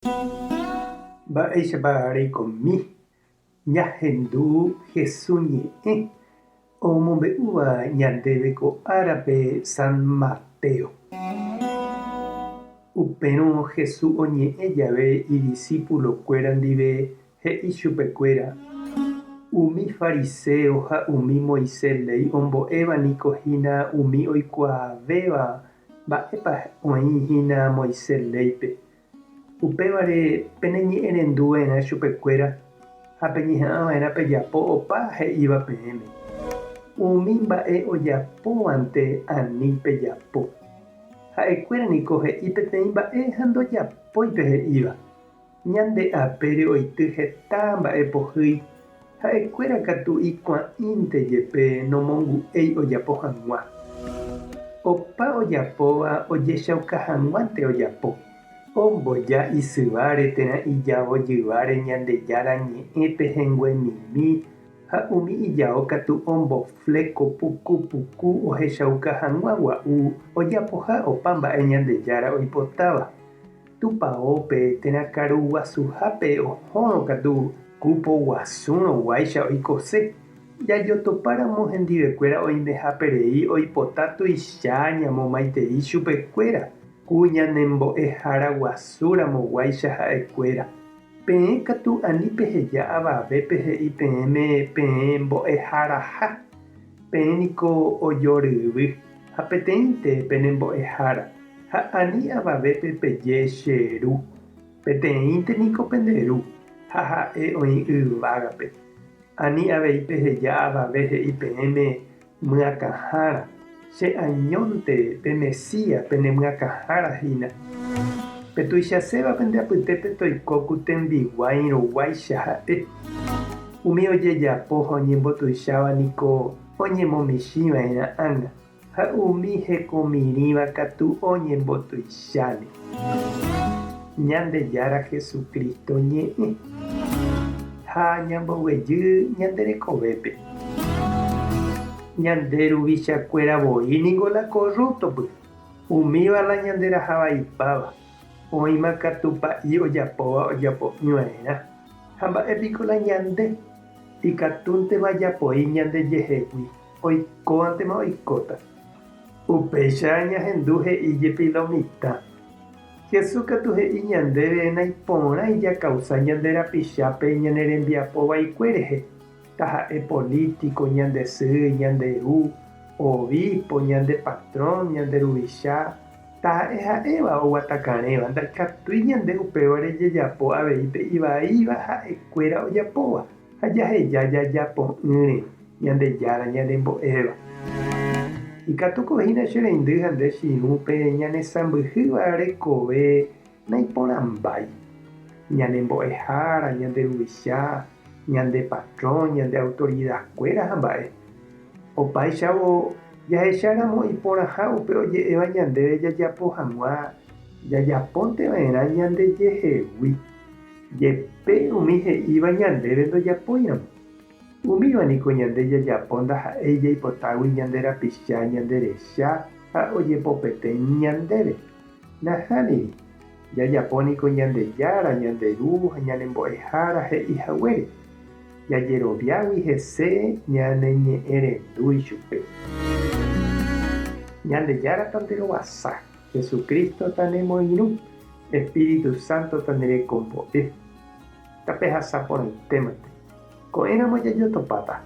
Mba'éichapa reikomi ñahendu Hesu ñe'ẽ omombe'úva ñandéve ko árape San Mateo. Upérõ Hesu oñe'ẽ jave idisípulokuéra ndive he'i chupekuéra, Umi fariséo ha umi Moisés léi ombo'éva niko hína umi oikuaavéva mba'épa oĩ hína Moisés léipe. Upévare peneñe'ẽrenduva'erã chupekuéra ha peñeha'ãva'erã pejapo opa he'íva peẽme. Umi mba'e ojapóvante ani pejapo. Ha'ekuéra niko he'i peteĩ mba'e ha ndojapói pe he'íva. Ñande apére oity heta mba'e pohýi, ha'ekuéra katu ikuã'ínte jepe nomongu'éi ojapo hag̃ua. Opa ojapóva ojechauka hag̃uánte ojapo. Omboja isyváre térã ijao jyváre Ñandejára ñe'ẽ pehẽnguemimi ha umi ijao katu ombofléko puku puku ohechauka hag̃ua gua'u ojapoha opa mba'e Ñandejára oipotáva. Tupaópe térã karu guasuhápe ohórõ katu ku poguasúrõ guáicha oikose, jajotopáramo hendivekuéra oimehápe rei oipota tuicha ñamomaitei chupekuéra, ku ñanembo'ehára guasúramo guáicha ha'ekuéra. Peẽ katu ani peheja avavépe he'i peẽme peẽ mbo'eharaha, peẽ niko ojoryvy ha peteĩnte penembo'ehára. Ha ani avavépe peje che ru, peteĩnte niko pende ru, ha ha'e oĩ yvágape. Ani avei peheja avave he'i peẽme myakãhára, che añónte pe Mesías pene myakãhára hína. Pe tuichaséva pende apytépe toiko ku tembiguái ruguáicha ha'e. Umi ojejapo ha oñembotuicháva niko oñemomichĩ va'erã ág̃a. Ha umi hekomirĩva katu oñembotuicháne. Ñandejára Jesucristo ñe'ẽ. Ha ñamboguejy ñande rekovépe. Ñande ruvichakuéra voi ningo la korrúptopy, umíva la ñanderahavaipáva, oĩma katu pa'i ojapóva ojapo'ỹva'erã. Ha mba'e piko la ñande, ikatúnteva japoi ñandejehegui. Oikóvantema oikóta. Upéicha ñahendu he'i jepi lo mitã. Jesús katu he'i ñandéve naiporãi jakausa ñande rapichápe ñane rembiapo vaikue rehe, taha'e polítiko, ñande sy, ñande ru, obispo, ñande patrón, ñande ruvicha, taha'e ha'éva oguatakarẽva, ndaikatúi ñande upévare jajapo avei pe ivaíva ha'ekuéra ojapóva ha jaheja jajapo'ỹre. Ñandejára ñanembo'éva. Ikatúko hína che reindy ha nde che irũ pe ñanesãmbyhýva rekove naiporãmbái. Ñanembo'ehára, ñande ruvicha, ñande patrón, ñande autoridakuéra ha mba'e. Opáichavo jahecháramo iporãha upe oje'éva ñandéve jajapo hag̃ua, jajapónte va'erã ñandejehegui, jepe umi he'íva ñandéve ndojapóiramo. Umíva niko ñande jajapo ndaha'éi jaipotágui ñande rapicha ñande recha ha ojepopete ñandéve. Nahániri, jajapo niko Ñandejára, ñande Ru ha ñane Mbo'ehára he'i haguére, jajeroviágui hese ñaneñe'ẽrendu ichupe. Ñandejára tanderovasa, Jesucristo tanemoirũ, Espíritu Santo tanerekombo'e. Tapehasa porãitémante. Ko'ẽramo jajotopáta.